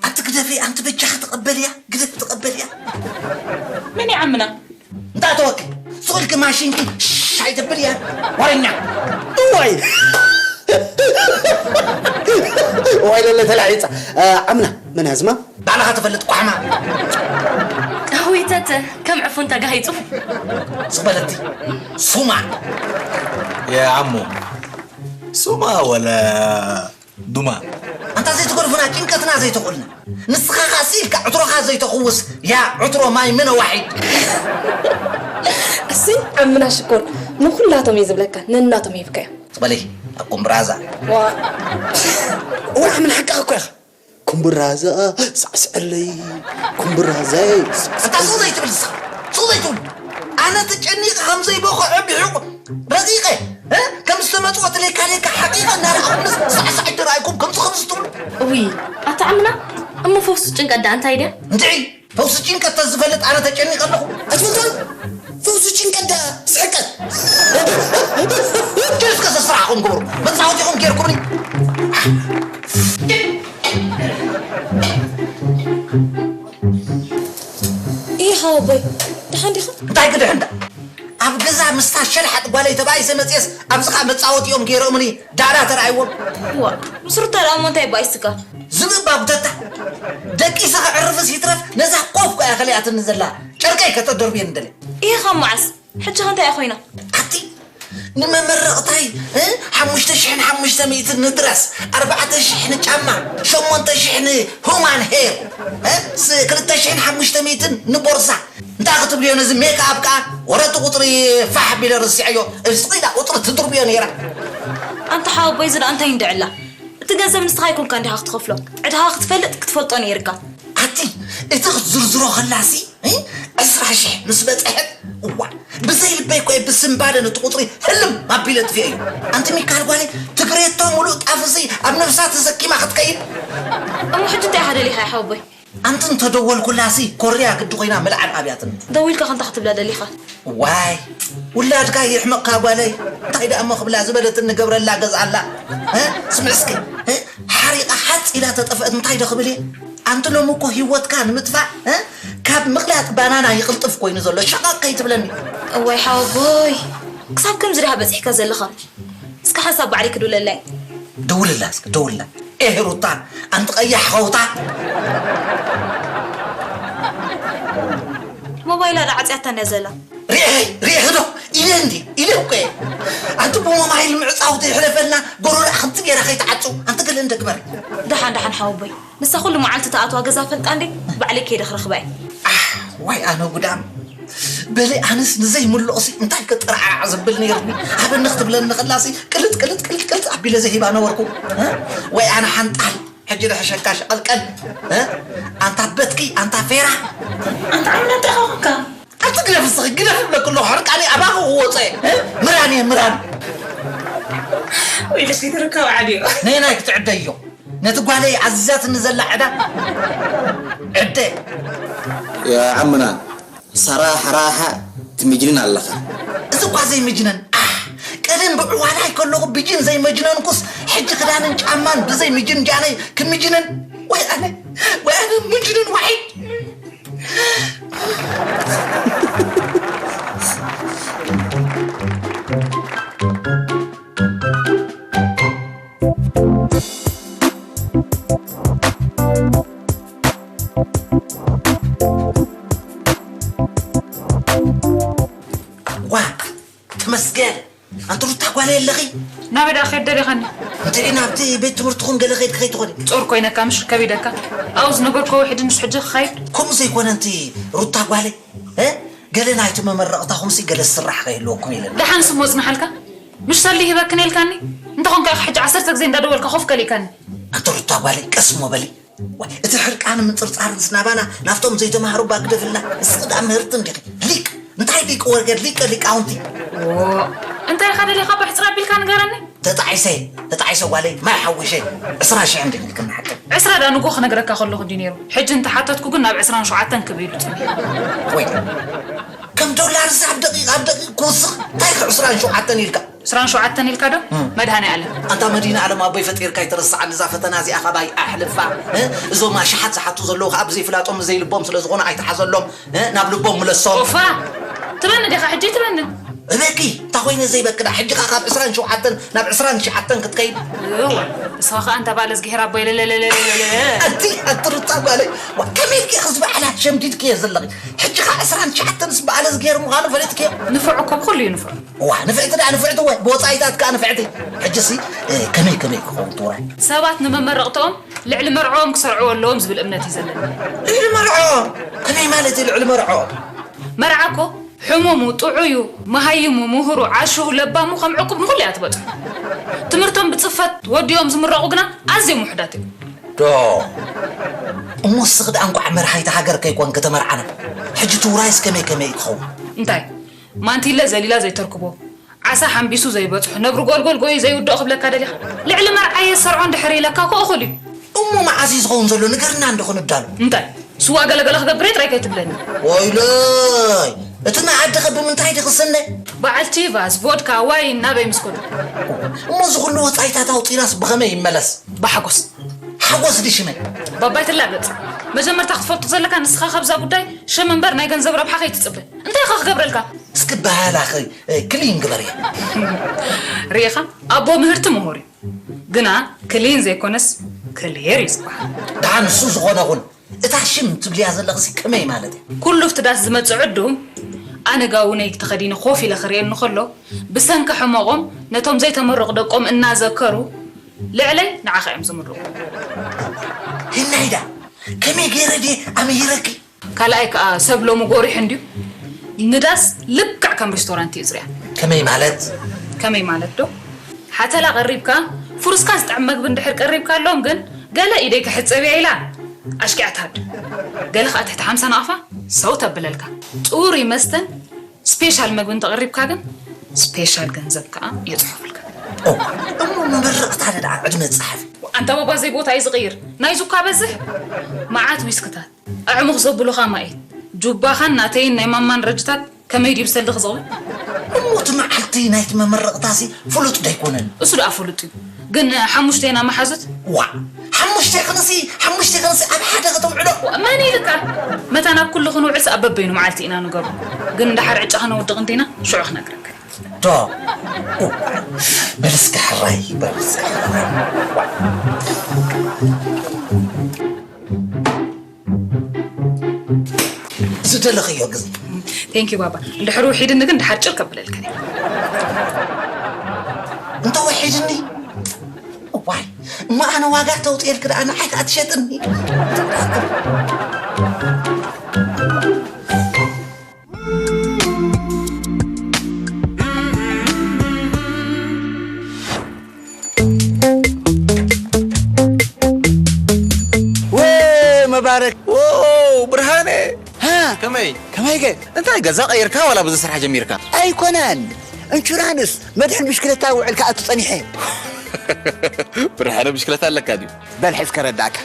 ኣንቲ ግደፊ፣ ኣንቲ በጃኺ ተቐበልያ፣ ግደፊ ተቐበልያ። መን እዩ ዓምና? እንዳ ተወክ፣ ሱቕ ኢልኪ ማሽንኪ ሽሽ ኣይተብል እያ። ወረኛ። እዋይ። እዋይ ለለ ተላዒጻ። እ፣ ዓምና፣ መን እያ ዝማ? ባዕልኻ ትፈልጥ ቋሕማ። ኣውይ ተተ፣ ከም ዕፉን ተጋሂጹ። ሱቕ በለቲ። ሱማ። ያ ዓሞ። ሱማ ወላ ዱማ። ኣንታ ዘይትገድፉና፣ ጭንቀትና ዘይተኹልና። ንስኻ ኻሲ ኢልካ ዕትሮኻ ዘይተኽውስ፣ ያ ዕትሮ ማይ ምነ ዋሒድ። እሱይ ዓምና ሽኮር፣ ንኹላቶም እዩ ዝብለካ፣ ነናቶም ይብካዮ። ጽበሊ፣ ኣብ ኩምብራዛ። ዋ። ዋ፣ ዓምና ሓቅኻ እኮ ኢኻ። ኩምብራዛ፣ ሳዕስዐለይ። ኩምብራዛይ፣ ኣንታ ሱቕ ዘይትብል ንስኻ፣ ሱቕ ዘይትብል። ኣነ ተጨኒቐ ከም ዘይበኹ ዕቢሑ ረቂቐ፣ እ? ከም ዝተመጽወት ሌካ ሌካ ሓቂቐ እናረኣኹ ምስ ሳዕሳዕ ይተረኣይኩም ከምዚ ከምዚ ትብሉ። እውይ፣ ኣታ ዓምና፣ እሞ ፈውሲ ጭንቀት ደኣ እንታይ ድያ? እንድዒ፣ ፈውሲ ጭንቀት ተዝፈልጥ ኣነ ተጨኒቐ ኣለኹ። ኣይትፈልጦን? ፈውሲ ጭንቀት ደኣ ስሕቀት። ጀስከ ስራሕኹም ግበሩ። መጻወቲኹም ጌርኩምኒ። ኢኻ ኣቦይ፣ ደሓን ዲኻ? እንታይ ክድሕን ደኣ? ኣብ ገዛ ምስታ ሸልሓጥ ጓለይ ተባኢሰ መጽየስ፣ ኣብዚ ኸኣ መጻወቲኦም ገይሮምኒ ዳዕዳ ተራእይዎም። ዋ፣ ምስ ሩታ ደኣ እሞ እንታይ ባኢስካ? ዝብእባ ጉተታ። ደቂሰ ከዕርፍስ ይትረፍ፣ ነዛ ቆፍ ኮ እያ ከሊኣትኒ ዘላ። ጨርቀይ ከተደርብየኒ ደልየ። ኢኻ መዓስ? ሕጂ ኸ እንታይ እያ ኮይና? ኣቲ ንመመረቕታይ፣ እ፣ ሓሙሽተ ሽሕን ሓሙሽተ ሚእትን ንትራስ፣ ኣርባዕተ ሽሕ ንጫማ፣ ሸሞንተ ሽሕ ንሁማን ሄር፣ እ፣ ስ-፣ ክልተ ሽሕን ሓሙሽተ ሚእትን ንቦርሳ። እንታይ ክትብልዮ ነዚ ሜክኣፕ ከኣ? ወረቲ ቁጽሪ ፋሕ ቢለ ረሲዐዮ። እስኺ ኢላ ቁጽሪ ትድርብዮ ነይራ። ኣንታ ሓወቦይ፣ እዚ ደኣ እንታይ እንድዕላ? እቲ ገንዘብ ንስኻ ኣይኮንካን ዲኻ ክትኸፍሎ? ዕዳኻ ክትፈልጥ ክትፈልጦ ነይርካ። ኣቲ እቲ ክትዝርዝሮ ከላሲ፣ እ? ዕስራ ሽሕ ምስ በጽሐት፣ እዋ፣ ብዘይ ልበይ እኮ እየ ብስንባደ ነቲ ቁጽሪ ህልም ኣቢለ ጥፊኤ እዩ። ኣንቲ ሚካል ጓለይ፣ ትግሬቶ ሙሉእ ጣፍሲ ኣብ ነብሳ ተሰኪማ ክትከይድ። እሞ ሕጂ እንታይ ኢኻ ደሊኻ ሓወቦይ? ኣንቲ እንተደወልኩላሲ ኮርያ ግዲ ኮይና ምልዓል ኣብያትኒ። ደዊልካ ከንታ ክትብላ ደሊኻ? ዋይ፣ ውላድካ ይሕመቕካ ጓለይ። እንታይ ደኣ እሞ ክብላ ዝበለትኒ ገብረላ ገዝኣላ። እ? ስምዕ እስኪ፣ እ? ሓሪቓ ሓጽ ኢላ ተጠፍአት እንታይ ዶ ክብል እየ? ኣንቲ ሎሚ እኮ ህይወትካ ንምጥፋእ፣ እ? ካብ ምቕላጥ ባናና ይቕልጥፍ ኮይኑ ዘሎ። ሸቐቕ ከይትብለኒ። እዋይ ሓወቦይ፣ ክሳብ ከምዚ ዲኻ በጺሕካ ዘለኻ? እስከ ሓንሳብ ባዕለይ ክድውለላ እየ። ደውልላ እስከ፣ ደውልላ። ኤህ ሩታ፣ ኣንቲ ቀያሕ ኸውታ። ሞባይላ ዶ ዓጽያታን እያ ዘላ? ሪኤ፣ ሪኤ ዶ? ኢለ እንዲ፣ ኢለ እኮ እየ። ኣንቲ ብሞባይል ምዕጻው ተይሕለፈልና፣ ጎረርኣ ከምቲ ጌራ ከይትዓጹ፣ ኣንቲ ገለ እንደ ግበሪ። ደሓን፣ ደሓን ሓወቦይ። ንሳ ኩሉ መዓልቲ ትኣትዋ ገዛ ፈልጣ እንዴ? ባዕለይ ከይደ ክረኽባ እየ። ኣሕ፣ ዋይ ኣነ ጉዳም። በሊ ኣነስ ንዘይምልኦሲ እንታይ ከጠራዓዕ ዘብል ነይርኒ። ሃበኒ ክትብለኒ ከላሲ ቅልጥ ቅልጥ ቅልጥ ቅልጥ ኣቢለ ዘሂባ ነበርኩ። እ? ወይ ኣነ ሓንጣል። ሕጂ ንሕሸካ ሸቐልቀል። እ? ኣንታ በትኪ ኣንታ ፌራ። ኣንታ ዓምና እንታይ ኾንካ? ኣቲ ግደፍ እስኺ ግደፍ እብለኪ ኣለኹ። ሕርቃኒ ኣባኺ ክወፀ እየ። እ? ምራን እየ ምራን። ወይ ልክ ትርከብ ዓድዮ። ነየናይ ክትዕደዮ? ነቲ ጓለይ ኣዚዛትኒ ዘላ ዕዳ ዕደ። ዓምና ሰራሕ ራሓ ትምጅንን ኣለኻ። እዚ እኳ ዘይምጅነን ኣሕ፣ ቀደም ብዕዋላይ ከለኹ ብጅን ዘይመጅነንኩስ፣ ሕጂ ክዳንን ጫማን ብዘይ ምጅንጃነይ ክምጅነን። ወይ ኣነ ወይ ኣነ ምጅንን ዋሒድ። ዋ ተመስገን። ኣንቲ ሩታ ጓለይ ኣለኺ? ናበይ ደኣ ክኸይድ ደሊኻኒ? እንተ ናብቲ ቤት ትምህርትኹም ገለ ከይድ ከይትኾኒ? ጾር ኮይነካ ምሽ ከቢደካ። ኣብኡ ዝነበርኩ ውሒድ ንስ ሕጂ ክኸይድ? ከምኡ ዘይኮነ ኣንቲ ሩታ ጓለይ፣ እ? ገለ ናይቲ መመረቕታኹምሲ ገለ ዝስራሕ ከይህልወኩም ኢለኒ። ደሓን ስሞ ጽናሓልካ? ምሽ ሰልዲ ሂበክን ኢልካኒ? እንተኾንካ ኢኻ ሕጂ ዓሰርተ ግዜ እንዳደወልካ ኮፍ ከሊእካኒ። ኣንቲ ሩታ ጓለይ ቀስ እሞ በሊ። ዋይ፣ እቲ ሕርቃን ምጥርጻር ምስ ናባና ናብቶም ዘይተማህሩ እባ ግደፍልና። ንስኺ ደኣ ምህርቲ እንዲኺ። ሊቅ፣ እንታይ ሊቅ ወርገድ ሊቀ ሊቃውንቲ። እንታይ ኢኻ ደሊኻ ብሕጽር ኣቢልካ ንገረኒ? ተጣዒሰ፣ ተጣዒሰ ጓለይ፣ ማይ ሓዊሸ ዕስራ ሺሕ እንዲኺ ኢልክኒ ሓቂ። ዕስራ ደኣ ንግሆ ክነግረካ ከለኹ ድዩ ነይሩ? ሕጂ እንተሓተትኩ ግን ናብ ዕስራን ሸውዓተን ክብ ኢሉ ጽኒሑ። ወይ፣ ከም ዶላርስ ኣብ ደቂቕ ኣብ ደቂቕ ክውስኽ እንታይ ኢኺ ዕስራን ሸውዓተን ኢልካ? ዕስራን ሸውዓተን ኢልካ ዶ? መድሃኔ ኣለም። ኣንታ መድሃኔ ኣለም ኣቦይ ፈጢርካ ኣይትረስዓኒ እዛ ፈተና እዚኣ ካባይ ኣሕልፋ። እዞም ኣሽሓት ዝሓቱ ዘለዉ ከዓ ብዘይፍላጦም ብዘይልቦም ስለ ዝኾነ ኣይትሓዘሎም። ናብ ልቦም ምለሶም። ኦፋ! ትበኒ ዲኻ ሕጂ ትበኒ? እበኪ እንታ ኮይነ ዘይበቂ ዳ ሕጂ ከዓ ካብ ዕስራን ሸውዓተን ናብ ዕስራን ትሽዓተን ክትከይድ። እዋ ንስኻ ከዓ እንተ ባለ ዝግሄር ኣቦይ ለለለለለለለ ኣንቲ ኣንቲ ሩታ ጓለይ ዋ ከመይ ኢልኪ ኢኺ ዝበዓላ ሸምዲድክዮ ዘለኺ ሕጂ ከዓ ዕስራን ትሽዓተንስ በዓለ ዝግሄር ምዃኑ ፈሊጥክዮ። ንፍዕ እኮ ብኹሉ እዩ ንፍዕ። እዋ ንፍዕቲ ደኣ ንፍዕቲ እወ ብወፃኢታት ከኣ ንፍዕቲ። ሕጅሲ ከመይ ከመይ ክኸውን ትውራይ? ሰባት ንመመረቕትኦም ልዕሊ መርዕኦም ክሰርዕዎ ኣለዎም ዝብል እምነት እዩ ዘለኒ። ልዕሊ መርዕኦም? ከመይ ማለት እዩ ልዕሊ መርዕኦም? መርዓ እኮ ሕሙሙ፣ ጥዑዩ፣ መሃይሙ፣ ምሁሩ፣ ዓሽሁ፣ ለባሙ ከም ዕቁብ ንኹሉ እያ ትበፅሖ። ትምህርቶም ብፅፈት ወዲኦም ዝምረቑ ግና ኣዝዮም ውሑዳት እዮም። ዶ እሞ እስኺ ደኣ እንኳዕ መርሃይቲ ሃገር ከይኮንኪ ተመርዓነ። ሕጂ እቲ ውራይስ ከመይ ከመይ እዩ ክኸውን? እንታይ ማንቲለ ዘሊላ ዘይተርክቦ፣ ዓሳ ሓምቢሱ ዘይበጽሖ፣ ነብሪ ጎልጎል ጎዩ ዘይውድኦ ክብለካ ደሊኻ? ልዕሊ መርዓየ ዝሰርዖ እንድሕር ኢለካ እኮ እኹል እዩ። እሞ መዓስ እዩ ዝኸውን ዘሎ ንገርና እንዶ ክንዳሎ። እንታይ? ስዋ ገለገለ ክገብር እየ ጥራይ ከይትብለኒ። ወይለይ! እቲ መኣዲ ኸ ብምንታይ ድዩ ክስነ? በዓል ቺቫስ፣ ቮድካ፣ ዋይን ናበይ ምስ ከዱ? እሞ እዚ ኹሉ ወጻኢታት ኣውጺእናስ ብኸመይ ይመለስ? ብሓጎስ። ሓጎስ ድዩ ሽመይ? ባባይ ትላገጽ። መጀመርታ ክትፈልጦ ዘለካ ንስኻ ካብዛ ጉዳይ ሽም እምበር ናይ ገንዘብ ረብሓ ከይትጽበ። እንታይ ኢኻ ክገብረልካ? እስኪ በሃላኺ ክሊን ግበርያ። ርኢኻ ኣቦ ምህርቲ ምሁር እዩ ግና ክሊን ዘይኮነስ ክሊር እዩ ዝበሃል። ደሓን እሱ ዝኾነ ኹን እታ ሽም ትብልያ ዘለኽሲ ከመይ ማለት እያ? ኩሉ ኣብቲ ዳስ ዝመጽእ ዕዱ ኣነ ጋውነይ ተኸዲነ ኮፍ ኢለ ክርእየኒ ከሎ ብሰንኪ ሕመቖም ነቶም ዘይተመረቑ ደቆም እናዘከሩ ልዕለይ ንዓኻ እዮም ዝምርቑ። ህናይዳ ከመይ ገይረ ድየ ኣምሂረኪ? ካልኣይ ከዓ ሰብ ሎሚ ጎሪሑ እንድዩ ንዳስ ልክዕ ከም ሪስቶራንት እዩ ዝሪኣ። ከመይ ማለት? ከመይ ማለት ዶ ሓተላ ቀሪብካ ፍሩስካ ዝጥዕም መግቢ እንድሕር ቀሪብካሎም ግን ገለ ኢደይ ክሕፀብ እያ ኢላ ኣሽኪዓ ትሃድ። ገለ ከዓ ትሕቲ ሓምሳ ናቕፋ ሰው ተብለልካ። ፅሩይ መስተን ስፔሻል መግቢ እንተቐሪብካ ግን ስፔሻል ገንዘብ ከዓ የፅሑፍልካ። እሞ መመረቕታ ደኣ ዕድመ ፀሓፊ። ኣንታ ባባ ዘይቦታ እዩ ዝቕይር ናይ ዙካ በዝሕ መዓት ዊስክታት ኣዕሙኽ ዘብሉኻ ማኤት ጁባኻን ናተይን ናይ ማማን ረጅታት ከመይ ድዩ ብሰልዲ ክዘውር? እሞ እቲ መዓልቲ ናይቲ መመረቕታሲ ፍሉጥ ዶ ኣይኮነን? እሱ ደኣ ፍሉጥ እዩ። ግን ሓሙሽተ ኢና መሓዙት። ዋእ! ሓሙሽተ ክንሲ ሓሙሽተ ክንሲ ኣብ ሓደ ከተውዕሎ? መን ኢልካ? መታን ኣብ ኩሉ ክንውዕልሲ ኣብ በበይኑ መዓልቲ ኢና ንገብሮ። ግን እንድሓር ዕጫ ከነውድቕ እንዲና ሽዑ ክነግረካ። ዶ በል እስከ ሕራይ በል እስከ ሕራይ። ዝደለኽዮ ግዜ። Thank you ባባ። እንድሕር ውሒድኒ ግን ድሓር ጭር ከብለልካ እየ። እንተ ውሒድኒ ዋይ እሞ ኣነ ዋጋ ተውፅኤልክ ደኣ ንዓይ ከዓ ትሸጥኒ። መባረክ። ዎ፣ ብርሃነ። ሃ? ከመይ? ከመይ ገ? እንታይ ገዛ ቀይርካ ዋላ ብዙ ስራሕ ጀሚርካ? ኣይኮነን። ኢንሹራንስ መድሕን ብሽክለታ ውዕል ክኣቱ ጸኒሐ። ብርሃነ ብሽክለታ ኣለካ ድዩ? በል ሕዝ ከረዳእካ።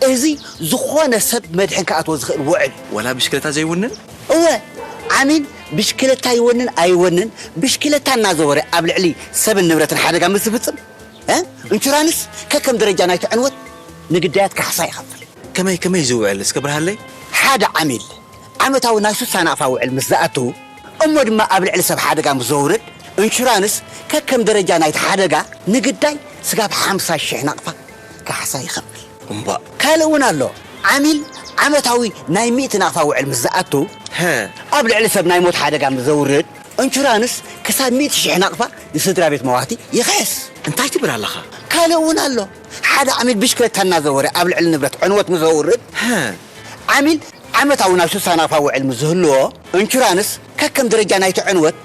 እዚ ዝኾነ ሰብ መድሕን ክኣትዎ ዝኽእል ውዕል። ዋላ ብሽክለታ ዘይውንን? እወ፣ ዓሚል ብሽክለታ ይወንን ኣይወንን፣ ብሽክለታ እናዘወረ ኣብ ልዕሊ ሰብን ንብረትን ሓደጋ ምስ ዝፍጽም፣ እ? ኢንሹራንስ ከከም ደረጃ ናይቲ ዕንወት ንግዳያት ካሕሳ ይኸፍል። ከመይ፣ ከመይ ዝውዕል እስከ ብርሃለይ? ሓደ ዓሚል ዓመታዊ ናይ ሱሳ ናቕፋ ውዕል ምስ ዝኣቱ፣ እሞ ድማ ኣብ ልዕሊ ሰብ ሓደጋ ምስ ዘውርድ፣ ኢንሹራንስ ከከም ደረጃ ናይቲ ሓደጋ ንግዳይ ስጋብ ሓምሳ ሽሕ ናቕፋ ካሕሳ ይኸፍል። እምባእ። ካልእ እውን ኣሎ። ዓሚል ዓመታዊ ናይ ሚእቲ ናቕፋ ውዕል ምስ ዝኣቱ፣ ሀ። ኣብ ልዕሊ ሰብ ናይ ሞት ሓደጋ ምስ ዘውርድ፣ ኢንሹራንስ ክሳብ ሚእቲ ሽሕ ናቕፋ ንስድራ ቤት መዋቲ ይኽሕስ። እንታይ ትብል ኣለኻ? ካልእ እውን ኣሎ። ሓደ ዓሚል ብሽክለታ እናዘወረ ኣብ ልዕሊ ንብረት ዕንወት ምስ ዘውርድ፣ ሀ። ዓሚል ዓመታዊ ናይ ሱሳ ናቕፋ ውዕል ምስ ዝህልዎ፣ ኢንሹራንስ ከከም ደረጃ ናይቲ ዕንወት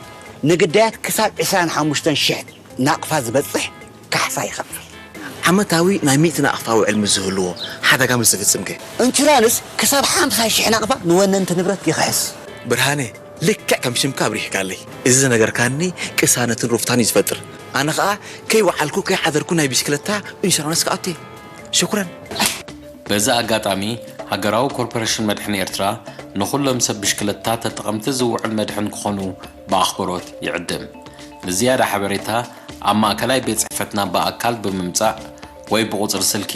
ንግዳያት ክሳብ ዕስራን ሓሙሽተን ሽሕ ናቕፋ ዝበጽሕ ካሕሳ ይኸፍል። ዓመታዊ ናይ ሚእቲ ናቕፋ ውዕል ምስ ዝህልዎ፣ ሓደጋ ምስ ዝፍጽም ከ? ኢንሹራንስ ክሳብ ሓምሳ ሽሕ ናቕፋ ንወነንቲ ንብረት ይኽሕስ። ብርሃነ፣ ልክዕ ከም ሽምካ ኣብሪህካለይ። እዚ ዝነገርካኒ ቅሳነትን ሩፍታን እዩ ዝፈጥር። ኣነ ኸኣ ከይወዓልኩ ከይሓደርኩ ናይ ብሽክለታ ኢንሹራንስ ክኣቱ እየ። ሽኩረን። በዚ ኣጋጣሚ፣ ሃገራዊ ኮርፖሬሽን መድሕን ኤርትራ ንኹሎም ሰብ ብሽክለታ ተጠቐምቲ ዝውዕል መድሕን ክኾኑ ብኣኽብሮት ይዕድም። ንዝያዳ ሓበሬታ ኣብ ማእከላይ ቤት ጽሕፈትና ብኣካል ብምምጻእ ወይ ብቑጽሪ ስልኪ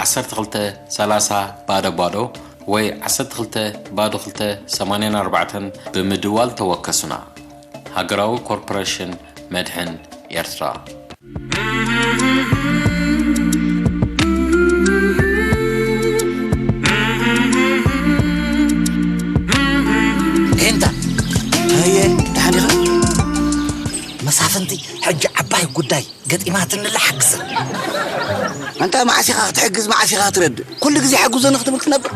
ዓሰርተ ክልተ ሰላሳ ባዶ ባዶ ወይ ዓሰርተ ክልተ ባዶ ክልተ ሰማንያን ኣርባዕተን ብምድዋል ተወከሱና። ሃገራዊ ኮርፖሬሽን መድሕን ኤርትራ። ሄንታ፣ ሃየ፣ ደሓን ኢኻ? መሳፍንቲ፣ ሕጂ ዓባይ ጉዳይ ገጢማትንላ ሓግዘ። ኣንታ መዓስ ኢኻ ክትሕግዝ፣ መዓስ ኢኻ ክትረድእ? ኩሉ ግዜ ሓግዞ ንክትብል ክትነብር?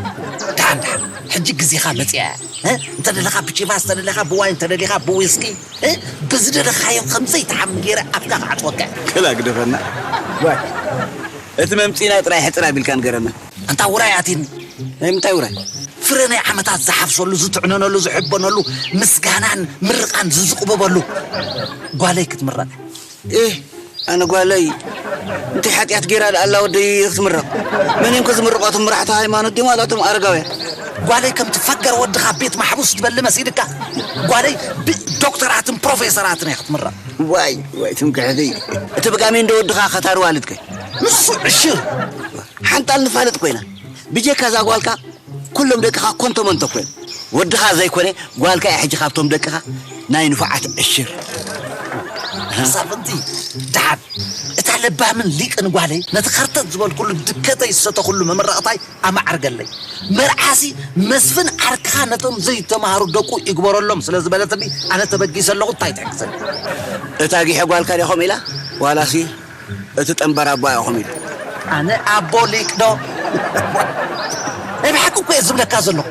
ደሓን፣ ደሓን። ሕጂ ግዜኻ መጺኣ እያ። እ? እንተ ደለኻ ብቺቫ፣ እንተ ደለኻ ብዋይን፣ እንተ ደሊኻ ብዊስኪ፣ እ? ብዝደለኻዮ ከም ዘይትሓሚ ገይረ ኣፍካ ክዓጽወካ እየ። ክላ ግደፈና። ዋይ። እቲ መምጺእና ጥራይ ሕጽር ኣቢልካ ንገረና። ኣንታ ውራይ ኣትኒ። ናይ ምንታይ ውራይ? ፍረ ናይ ዓመታት ዝሓፍሰሉ፣ ዝትዕነነሉ፣ ዝሕበነሉ፣ ምስጋናን ምርቓን ዝዝቕበበሉ ጓለይ ክትምረቕ። ኤህ፣ ኣነ ጓለይ፣ እንታይ ሓጢኣት ገይራ ደኣ ኣላ ወደይ ክትምረቕ? መን እዮም ከ ዝምርቋ? እቶም መራሕቲ ሃይማኖት ድዮም ዋላ እቶም ኣረጋውያን? ጓለይ ከምቲ ፈገር ወድኻ ቤት ማሕቡስ ትበሊ መሲልካ? ጓለይ ብዶክተራትን ፕሮፌሰራትን እያ ክትምረቕ። ዋይ፣ ዋይ፣ ትምክሕቲ። እቲ ብጋሜ እንዶ ወድኻ ከታሪ ዋልድከ? ንሱ ዕሽር። ሓንጣል ንፋለጥ ኮይና። ብጀካ እዛ ጓልካ ኩሎም ደቅኻ ኮንቶ መንቶ ኮይኖም። ወድኻ ዘይኮነ ጓልካ እያ ሕጂ ካብቶም ደቅኻ ናይ ንፉዓት ዕሽር። መሳፍንቲ ደሓን፣ እታ ለባምን ሊቅን ጓለይ ነቲ ከርተት ዝበልኩሉ ድከተይ ዝሰተኹሉ መመረቕታይ ኣማዕርገለይ። መርዓሲ መስፍን ዓርክኻ ነቶም ዘይተማሃሩ ደቁ ይግበረሎም ስለ ዝበለትኒ ኣነ ተበጊሰ ኣለኹ፣ እንታይ ትሕግዘኒ? እታ ጊሐ ጓልካ ዲያ ከምኡ ኢላ? ዋላሲ እቲ ጠንበር ኣቦ ኢኹም ኢሉ። ኣነ ኣቦ ሊቅ ዶ? ናይ ብሓቂ እኮ እየ ዝብለካ ዘለኹ።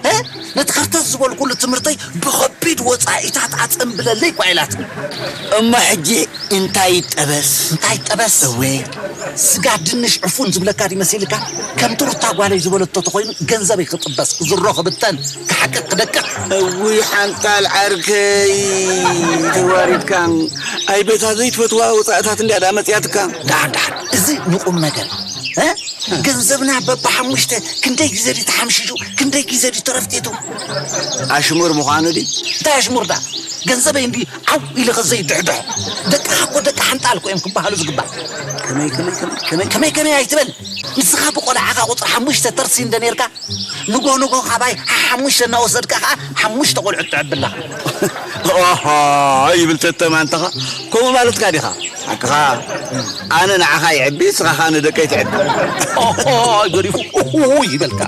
እ? ነቲ ከርተት ዝበልኩሉ ትምህርተይ ብኸቢድ ወጻኢታት ኣጸንብለለይ እኳ ኢላትኒ። እሞ ሕጂ እንታይ ይጠበስ? እንታይ ይጠበስ? እወ። ስጋ ድንሽ ዕፉን ዝብለካ ድዩ መሲልካ? ከምቲ ሩታ ጓለይ ዝበለቶ ተኾይኑ ገንዘበይ ክጥበስ፣ ክዝሮ ክብተን፣ ክሓቅቅ ክደቅቕ። እውይ ሓንጣል ዓርከይ ተዋሪድካ። ኣይ በታ ዘይትፈትዋ ወጻእታት እንድያ ደኣ መጺኣትካ። ደሓን ደሓን፣ እዚ ንቁም ነገር። እ? ገንዘብና በብሓሙሽተ ክንደይ ግዜ ድዩ ተሓምሺሹ? ክንደይ ግዜ ድዩ ተረፍቲቱ? ኣሽሙር ምዃኑ ድዩ? እንታይ ኣሽሙር ደኣ? ገንዘበይ እንዲ ዓው ኢልኸ ዘይድሕድሖ። ደቅኻ እኮ ደቂ ሓንጣል እኮ እዮም ክበሃሉ ዝግባእ። ከመይ፣ ከመይ፣ ከመይ፣ ከመይ? ከመይ፣ ከመይ ኣይትበል። ንስኻ ብቆልዓኻ ቁጽሪ ሓሙሽተ ተርሲ እንደ ኔርካ፣ ንጎ ንጎ ካባይ ሓሙሽተ እናወሰድካ ኸዓ ሓሙሽተ ቆልዑት ትዕብላ። ኦሆ፣ ይብል ተተማ እንተኻ። ከምኡ ማለትካ ዲኻ? ሓቅኻ። ኣነ ንዓኻ ይዕቢ፣ ንስኻ ኸዓ ንደቀይ ትዕቢ። ኦሆ፣ ገዲፉ ኡሁ ይበልካ።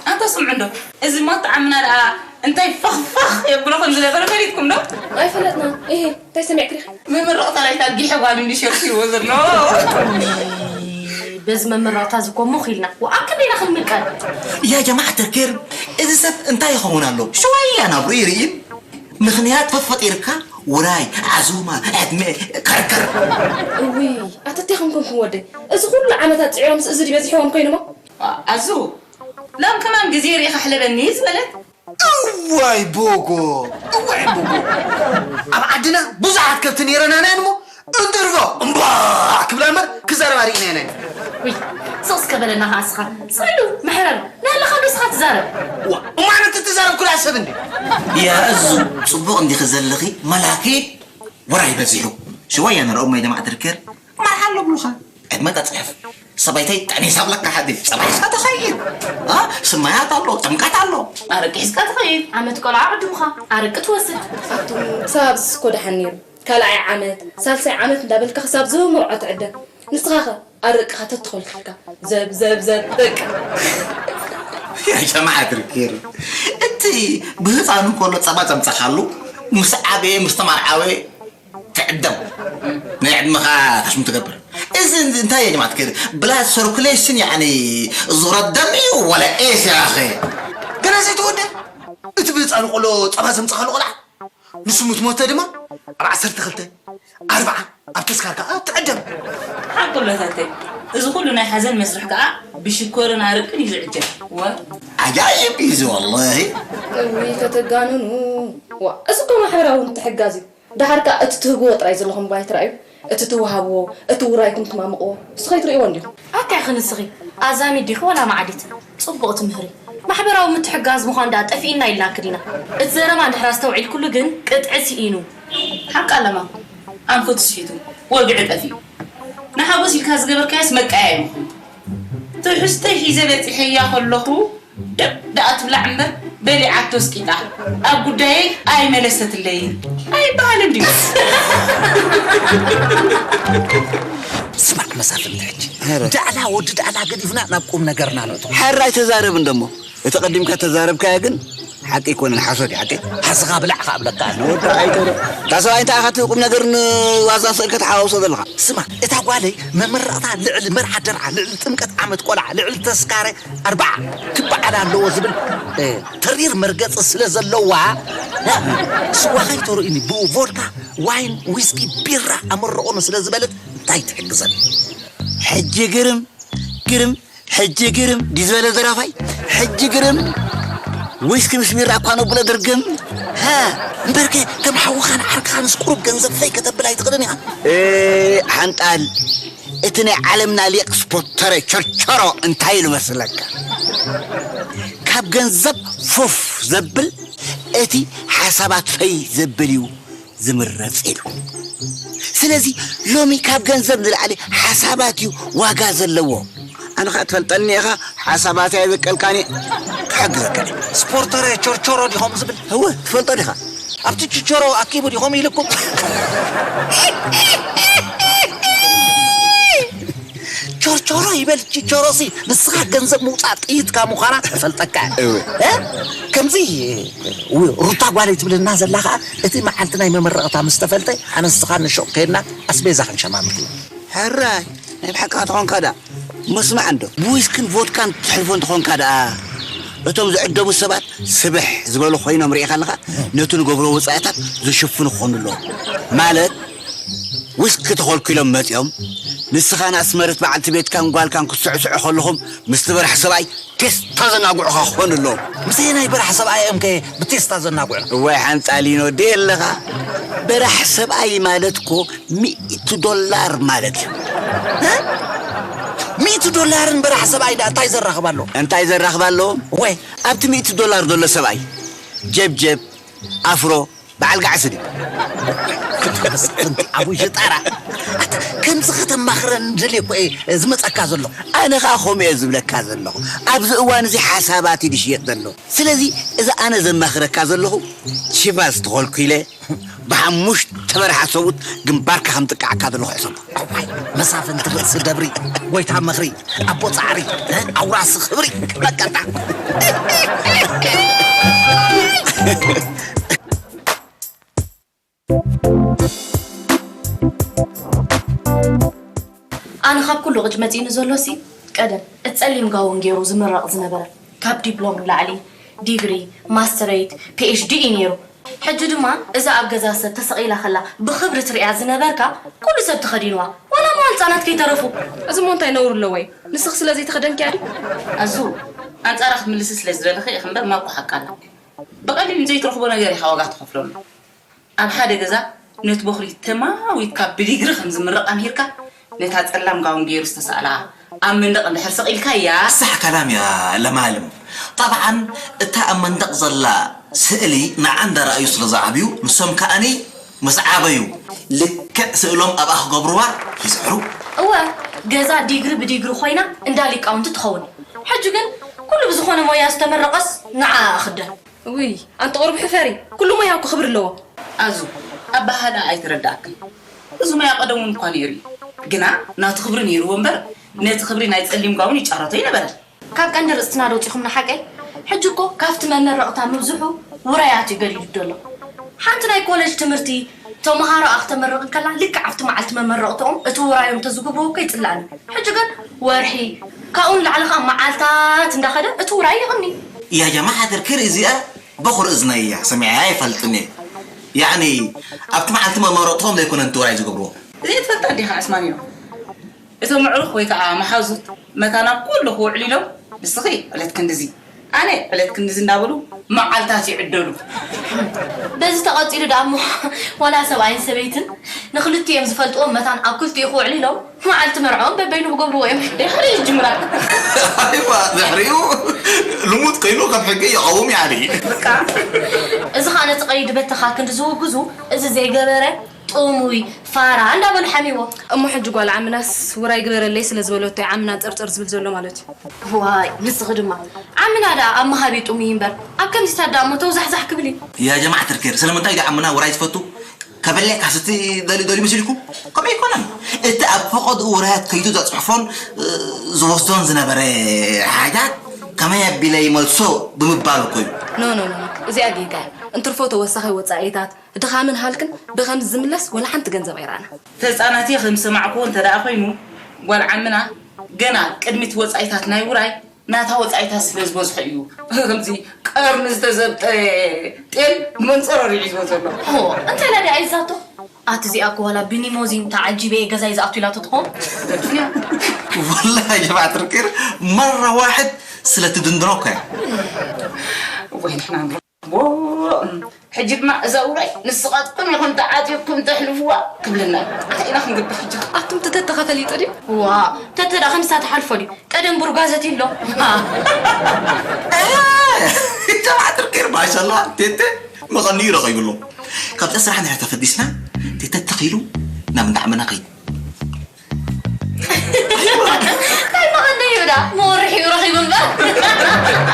ኣንታ ስምዑ እንዶ፣ እዚ ማጣዓምና ደኣ እንታይ ፈኽፈኽ የብሎ ከም ዝነበረ ፈሊጥኩም ዶ? ኣይፈለጥናን። እሄ፣ እንታይ ሰሚዕክሪ? መመረቕታ ናይታ ጊሐ ጓል እንዲ ሸርፊዎ ዘሎ። በዚ መመረቕታ እዚ እኮ ሞኽ ኢልና። ወኣክል ኢና ክንምቀል። ያ ጀማዓት ተርኬር፣ እዚ ሰብ እንታይ ይኸውን ኣሎ? ሽወያ ናብሩ ይርኢ። ምኽንያት ፈፈጢርካ ውራይ፣ ዓዙማ፣ ዕድመ፣ ከርከር። እውይ፣ ኣተቴኹም ኮንኩም ወደይ። እዚ ኩሉ ዓመታት ጽዒሮምስ እዚ ድዩ በዚሕዎም ኮይኑሞ? ኣዙ፣ ሎም ከማን ግዜ ርኢኻ ሕለበኒ ዝበለት። እዋይ ቦጎ፣ እዋይ ቦጎ። ኣብ ዓድና ብዙሓት ከብቲ ነይረናና እሞ እንድርቦ እምባ ክብላ እምበር ክዛረባ ርኢናየን። ውይ፣ ስቕ እስከ በለና ኸዓ እስኻ። ስቕ ኢሉ መሕረር፣ ናለኻ ዶ እስኻ ትዛረብ? ዋ፣ እሞ ኣነ ትዛረብ ኩላ ሰብ እንዲ። ያ እዙ፣ ጽቡቕ እንዲኺ ዘለኺ፣ መላኪ ወራይ በዚሑ። ሽወያ ንርኦም ወይ ደማዕ ትርከር። ማሓሎ ብሉኻ። ዕድመ ተጽሕፍ። ሰበይተይ ጥዕኒ ሳብለካ ሓዲ። ጸባይካ ተኸይድ። ኣ፣ ስማያት ኣሎ፣ ጥምቀት ኣሎ። ኣረቂ ሒዝካ ትኸይድ። ዓመት ቆልዓ ቅድምኻ ኣረቂ ትወስድ። ኣቱም፣ ክሳብ ስኮ ደሓን ነይሩ። ካልኣይ ዓመት፣ ሳልሳይ ዓመት እንዳበልካ ክሳብ ዝመርዖ ትዕደ። ንስኻኸ ኣረቅኻ ተትኾልኪልካ። ዘብ፣ ዘብ፣ ዘብ፣ በቃ። ያ ጀማዓ ትርኪር። እቲ ብህፃኑ ከሎ ጸባ ዘምጻኻሉ፣ ምስ ዓበየ፣ ምስ ተማርዓወ ትዕደም። ናይ ዕድመኻ ታሽሙ ትገብር። እዚ እንታይ እየ ጀማዓ ትርኪር? ብላድ ሰርኩሌሽን ያዕኒ ዙረት ደም እዩ ወላ ኤስ ያኸ? ገና ዘይተወደ። እቲ ብህፃኑ ቆሎ ጸባ ዘምጻኻሉ ቆልዓ ንሱ ምስ ሞተ ድማ ኣብ ዓሰርተ ክልተ፣ ኣርብዓ ኣብ ተስካር ከኣ ትዕደም። ሓቂ ብለታተይ፣ እዚ ኩሉ ናይ ሓዘን መስርሕ ከኣ ብሽኮርን ኣረቅን እዩ ዝዕጀብ። ወ- ዓጃይብ እዩ እዚ ወላሂ። እውይ፣ ከተጋንኑ። ዋ፣ እዚ እኮ ማሕበራዊ ምትሕግጋዝ እዩ። ደሓር ከኣ እቲ ትህብዎ ጥራይ ዘለኹም እኳ ኣይትረኣዩ። እቲ ትወሃብዎ፣ እቲ ውራይኩም ትማምቕዎ፣ ንስኺ ኣይትርእይዎ እንዲኹም። ኣታ ኢኺ ንስኺ ኣዛሚድ ዲኺ ወላ ማዕዲት? ጽቡቕ ትምህሪ። ማሕበራዊ ምትሕጋዝ ምዃን ደኣ ጠፊእና ኢልናኪ ዲና? እቲ ዘረባ እንድሕር ኣስተውዒልኩሉ ግን ቅጥዒ ስኢኑ። ሓቂ ኣለማ። ኣንፈቱ ስሒቱ። ወግዒ ጠፊኡ። ንሓጎስ ኢልካ ዝገበርካዮስ መቀያየሚ ኮይኑ። ትሕዝቶይ ሒዘ በጺሐያ ከለኹ ደብ ደኣ ትብላዕ እምበር በሊዓቶ ስቂጣ ኣብ ጉዳየይ ኣይመለሰትለይን ኣይበሃልን ድዩ? ስማዕ መሳፍንቲ ሕጂ። ኧረ። ዳዕላ ወዲ ዳዕላ ገዲፍና ናብ ቁም ነገርና ንእቶ። ሕራይ ተዛረብ እንደሞ። እቲ ቀዲምካ ተዛረብካያ ግን ሓቂ ኣይኮነን፣ ሓሶት እዩ ሓቂ። ሓስኻ ብላዕ ከኣ እብለካ ኣነ። ወዲ ኣይኮነ። እታ ሰብኣይ እንታይ ኢኻ እቲ ቁም ነገር ንዋዛ ስእልካ ተሓዋውሶ ዘለኻ? ስማ፣ እታ ጓለይ መመረቕታ ልዕሊ መርዓ ደርዓ፣ ልዕሊ ጥምቀት ዓመት ቆልዓ፣ ልዕሊ ተስካረ ኣርብዓ ክበዓል ኣለዎ ዝብል፣ እ፣ ተሪር መርገጺ ስለ ዘለዋ፣ እ፣ ስዋ ከይተርእዩኒ ብኡ ቮድካ፣ ዋይን፣ ዊስኪ፣ ቢራ ኣመርቑኒ ስለ ዝበለት እንታይ ትሕግዘኒ? ሕጂ ግርም፣ ግርም፣ ሕጂ ግርም ድዩ ዝበለ ደራፋይ? ሕጂ ግርም፣ ዊስኪ ምስ ቢራ እኳ ነብሎ ድርግም። ሃ፣ እምበርከ ከም ሓውኻን ዓርክኻንስ ቁሩብ ገንዘብ ፈይ ከተብል ኣይትኽእልን ኢኻ? እ፣ ሓንጣል፣ እቲ ናይ ዓለምና ሊቅ ስፖርተረ ቸርቸሮ እንታይ ኢሉ መስለካ? ካብ ገንዘብ ፉፍ ዘብል እቲ ሓሳባት ፈይ ዘብል እዩ ዝምረጽ ኢሉ። ስለዚ ሎሚ ካብ ገንዘብ ንላዕሊ ሓሳባት እዩ ዋጋ ዘለዎ። ኣነ ኸኣ ትፈልጠኒ ኢኻ፣ ሓሳባተይ ኣይበቀልካን እየ። ክሕግዘካ እየ። ስፖርተረ ቸርቸሮ ዲኹም ዝብል? እወ፣ ትፈልጦ ዲኻ? ኣብቲ ችቸሮ ኣኪቡ ዲኹም ኢልኩም? ቸርቸሮ ይበል ችቸሮሲ፣ ንስኻ ገንዘብ ምውጻእ ጥይትካ ምዃና እፈልጠካ እየ። እወ። እ? ከምዚ፣ ው-፣ ሩታ ጓለይ ትብለና ዘላ ኸኣ፣ እቲ መዓልቲ ናይ መመረቕታ ምስ ተፈልጠ፣ ኣነ ንስኻ ንሹቕ ከይድና ኣስቤዛ ክንሸማምት ኢና። ሕራይ፣ ናይ ብሓቅኻ ተኾንካ ደኣ። እሞ ስማዕ እንዶ፣ ብዊስክን ቮድካን ትሕልፎ እንተኾንካ ደኣ፣ እቶም ዝዕደሙ ሰባት ስብሕ ዝበሉ ኮይኖም ርኢኻ ኣለኻ፣ ነቲ ንገብሮ ወጻኢታት ዝሽፍኑ ክኾኑ ኣለዎም። ማለት፣ ዊስኪ ተኾልኪሎም መጺኦም፣ ንስኻን ኣስመረት በዓልቲ ቤትካን ጓልካን ክትስዕስዑ ከለኹም፣ ምስቲ በራሕ ሰብኣይ ቴስታ ዘናግዑኻ ክኾኑ ኣለዎም። ምስ ኣየናይ በራሕ ሰብኣይ እዮም ከ ብቴስታ ዘናግዑ? እዋይ ሓንጻሊኖ፣ ደይ ኣለኻ። በራሕ ሰብኣይ ማለት እኮ ሚእቲ ዶላር ማለት እዩ። እ? ሚእቲ ዶላርን በራሕ ሰብኣይ ደኣ እንታይ ዘራኽብ ኣለዎ? እንታይ ዘራኽብ ኣለዎም? ወይ። ኣብቲ ሚእቲ ዶላር ዘሎ ሰብኣይ ጀብጀብ፣ ኣፍሮ፣ በዓል ጋዕሲ ድዩ? ክትመስል ኣቡይ ሽጣራ። ኣታ ከምዚ ከተማኽረን ደልየ እኮ እየ ዝመጸካ ዘለኹ። ኣነ ኸኣ ከምኡ እየ ዝብለካ ዘለኹ። ኣብዚ እዋን እዚ ሓሳባት እዩ ዝሽየጥ ዘሎ። ስለዚ እዚ ኣነ ዘማኽረካ ዘለኹ ቺቫስ ተኾልኩ ኢለ ብሓሙሽተ በርሓ ሰብኡት ግንባርካ ከም ጥቃዓካ ዘለኹ ሕሰቦ። እዋይ፣ መሳፍንቲ ርእሲ ደብሪ፣ ጎይታ ምኽሪ፣ ኣቦ ጻዕሪ፣ እ፣ ኣውራሲ ክብሪ፣ በቃ። ኣነ ካብ ኩሉ ቅጭ መጺእኒ ዘሎሲ፣ ቀደም እቲ ጸሊም ጋውን ገይሩ ዝምረቕ ዝነበረ፣ ካብ ዲፕሎም ንላዕሊ ዲግሪ፣ ማስተሬት፣ ፒ ኤች ዲ እዩ ነይሩ። ሕጂ ድማ እዛ ኣብ ገዛ ሰብ ተሰቒላ ከላ ብኽብሪ ትርእያ ዝነበርካ ኩሉ ሰብ ተኸዲንዋ፣ ዋላ መዋል ህጻናት ከይተረፉ። እዚ እሞ እንታይ ነውሪ ኣለዎ እዩ? ንስኺ ስለ ዘይተኸደንኪ እያ ድዩ? ኣዙ፣ ኣንጻራ ክትምልሲ ስለ ዝደለኺ ኢኺ እምበር፣ ማኮ ሓቃ ኣላ። ብቐሊሉ ዘይትረኽቦ ነገር ኢኻ ዋጋ ትኸፍለሉ። ኣብ ሓደ ገዛ ነቲ በኹሪ ተማዊትካ ብዲግሪ ከም ዝምረቕ ኣምሂርካ፣ ነታ ጸላም ጋውን ገይሩ ዝተሳእላ ኣብ መንደቕ እንድሕር ሰቒልካያ። صح كلام يا لمالم. طبعا እታ ኣብ መንደቕ ዘላ ስእሊ ንዓ እንዳረኣዩ ስለ ዝዓብዩ፣ ንሶም ከኣኒ ምስ ዓበዩ ልክዕ ስእሎም ኣብኣ ክገብርዋ ይጽዕሩ። እወ፣ ገዛ ዲግሪ ብዲግሪ ኮይና እንዳ ሊቃውንቲ ትኸውን። ሕጂ ግን ኩሉ ብዝኾነ ሞያ ዝተመረቐስ ንዓ ኣኽደን። ውይ፣ ኣንቲ ቁሩብ ሕፈሪ። ኩሉ ሞያ እኮ ክብሪ ኣለዎ። ኣዙ፣ ኣበሃህላ ኣይተረዳእክን። እዚ ሞያ ቀደም እውን እኳ ነይሩ እዩ። ግና ናቱ ክብሪ ነይርዎ እምበር፣ ነቲ ክብሪ ናይ ጸሊም ጋውን ይጫረቶ ኣይነበረን። ካብ ቀንዲ ርእስትና ዶ ወጺኹም ንሓቀይ? ሕጂ እኮ ካብቲ መመረቕታ ምብዝሑ ውራያት እዩ ገዲዱ ዘሎ። ሓንቲ ናይ ኮሌጅ ትምህርቲ ተመሃሮ ኣኽተመርቕ ከላ ልክዕ ኣብቲ መዓልቲ መመረቕትኦም እቲ ውራዮም እንተዝግብርዎ እኮ ይጽላእኒ። ሕጂ ግን ወርሒ፣ ካብኡ ንላዕሊ ኸኣ መዓልታት እንዳኸደ እቲ ውራይ ይቕኒ። يا جماعة الخير እዚኣ በኹር እዝነይ እያ ሰሚዐያ ኣይፈልጥን እየ። ያዕኒ ኣብቲ መዓልቲ መመረቕትኦም ዘይኮነ እንትውራይ ዝገብርዎ። ዘይትፈልጣ እንዲኻ ኣስማንዮ። እቶም ኣዕሩኽ ወይ ከዓ መሓዙት መታና ኩሉ ክውዕሉ ኢሎም ንስኺ ዕለት ክንድዚ ኣነ ዕለት ክንድዚ እንዳበሉ መዓልታት ይዕደሉ። በዚ ተቐጺሉ ደኣ እሞ ዋላ ሰብኣይን ሰበይትን ንኽልቲኦም ዝፈልጥዎም መታን ኣብ ክልቲኡ ክውዕሉ ኢሎም መዓልቲ መርዕኦም በበይኑ ክገብርዎ እዮም። ድሕሪ ይጅምራ። ኣይዋ ድሕሪኡ ልሙድ ከይኑ ከም ሕጊ ይቐውም ያኒ። በቃ እዚ ኸኣ ነቲ ቀይዲ በተኻ ክንዲ ዝውግዙ እዚ ዘይገበረ ጥሙይ ፋራ እንዳበሉ ሓሚዎ። እሞ ሕጂ ጓል ዓምናስ ውራይ ግበረለይ ስለ ዝበለቶ እዩ ዓምና ጸርጸር ዝብል ዘሎ ማለት እዩ። ዋይ ንስኺ ድማ ዓምና ደኣ ኣብ መሃቢ ጥሙይ እምበር ኣብ ከምዚታት ደኣ እሞ ተውዛሕዛሕ ክብል እዩ። يا جماعة الخير ስለምንታይ ድዩ ዓምና ውራይ ዝፈቱ? ከበለካ ስቲ ደሊ ደሊ መሲልኩም? ከምኡ ኣይኮነን። እቲ ኣብ ፈቐድኡ ውራያት ከይዱ ዘጽሕፎን እ፣ ዝወስዶን ዝነበረ ሓጃት ከመይ ኣቢለ ይመልሶ ብምባል እኮ እዩ። ኖ ኖ ኖ ኖ። እዚኣ ጌጋ እያ። እንትርፎ ተወሳኺ ወጻኢታት ድኻምን ሃልክን ብኸምዚ ዝምለስ ወላ ሓንቲ ገንዘብ ኣይረኣና። ተጻናቲ ከም ዝሰማዕክዎ እንተ ደኣ ኮይኑ ጓል ዓምና ገና ቅድሚ እቲ ወጻኢታት ናይ ውራይ ናታ ወጻኢታት ስለ ዝበዝሖ እዩ። ከምዚ ቀርኒ ዝተዘብጠ ጤል መንጸረር እዩ ሒዝዎ ዘሎ። ሆ እንታይ ኢላ ድያ ሒዛቶ? ኣቲ እዚኣ እኮ ዋላ ብኒሞዚን ተዓጂበ እየ ገዛይ ዝኣቱ ኢላቶ ትኸውን። والله يا جماعة الخير مرة واحد ስለ ትድንድኖ እኮ እያ። ወይ ንሕና ንረኽቦ። ሕጂ ድማ እዛ ውራይ ንስኻትኩም ኢኹም ተዓጢቕኩም ተሕልፍዋ ክብለና እዩ። እንታይ ኢና ክንገብር ሕጂ? ኣቱም ተተተኸ ፈሊጡ ድዩ? ዋ ተተ ደኣ ከምሳ ትሓልፎ ድዩ? ቀደም ብርጓዘት ይብሎ። ተባዕትር ኬር ማሻላ ቴቴ መቐንዩ ረኺብሉ። ካብዛ ስራሕ ንሕና ተፈዲስና ቴተ ተኺሉ ናብ እንዳ ዓመና ኸይድ። እንታይ መቐንዩ ዳ መወርሒኡ ረኺቡ እምበር።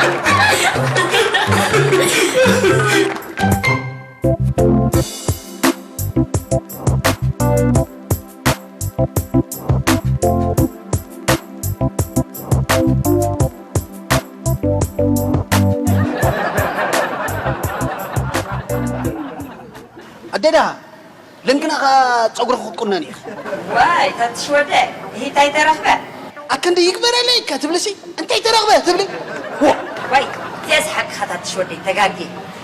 ኣደዳ ለንግና ኸ ጸጉሪ ክትቁነን ኢኺ። ዋይ ታትሽ ወደ ይሄ እንታይ ተረኽበ? ኣክንዲ ይግበረለይ ከ ትብልሲ እንታይ ተረኽበ ትብሊ? ዎ! ዋይ እዚኣስ ሓቅኻ ታትሽ ወደ ተጋጌ።